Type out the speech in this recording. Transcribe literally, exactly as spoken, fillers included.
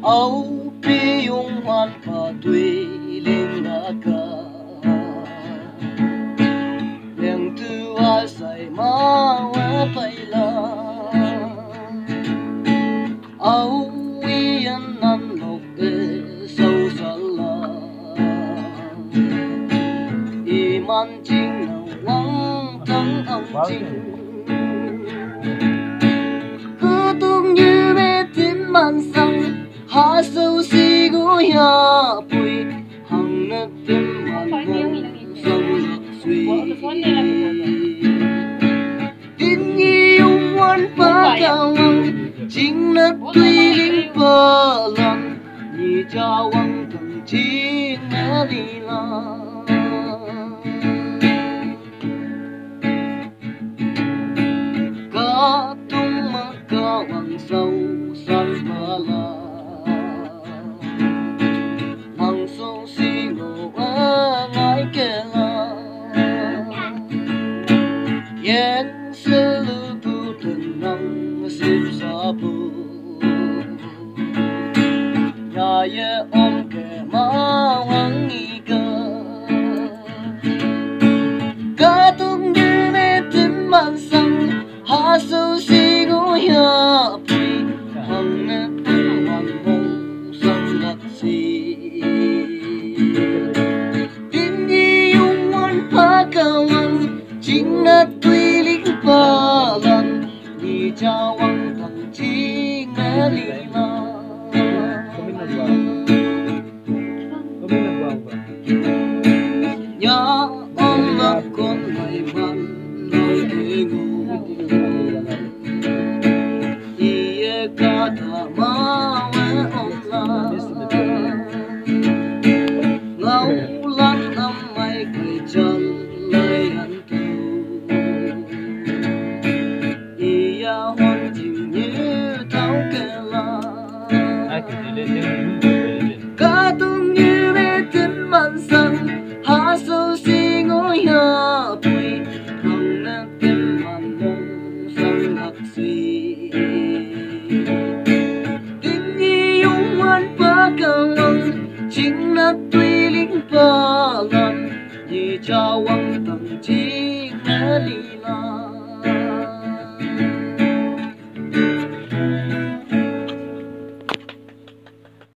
Au pi yung wan pa tui ling la ka. Leng tu a sai ma we pai la. Au i an nan nok e sau sa la. I man ching na wang tang ang ching. Ka tung yu me tin man sang. Ha sau si gu ya pui. Hang na tin man mong sang nak sui. Tin yi yung wan pa ka wang. Ching na tui ling pa lan. Ni cha wang tang ching na li la. Ka tung ma ka wang sau san pa la. Mang sung si ngo a ngai ke la. Yen se lu pu tun nang sip sa pu. Ya ye om ke ma wang i ka. Ka tung yu me tin man sang. Ha su si gu ya pui. Hang ne tin man mong sang lak si. Tin yi yung wan pa ka wang. Ching na tui ling pa lan. Ni cha wang tang ching na li la. Nya om na kon nai man nai ke ngu. Iye ka ta ma we om la. Ngau lan am mai kai chan lai an tu. Iya hon jing ye tau ke la. Ka tung ye me tin man sang. Ha su si ngo ya pui. Hang na tin man mong sang lak si. Tin yi yung wan pa ka wang. Ching na tui ling pa lan. Ni cha wang tang ching na li la.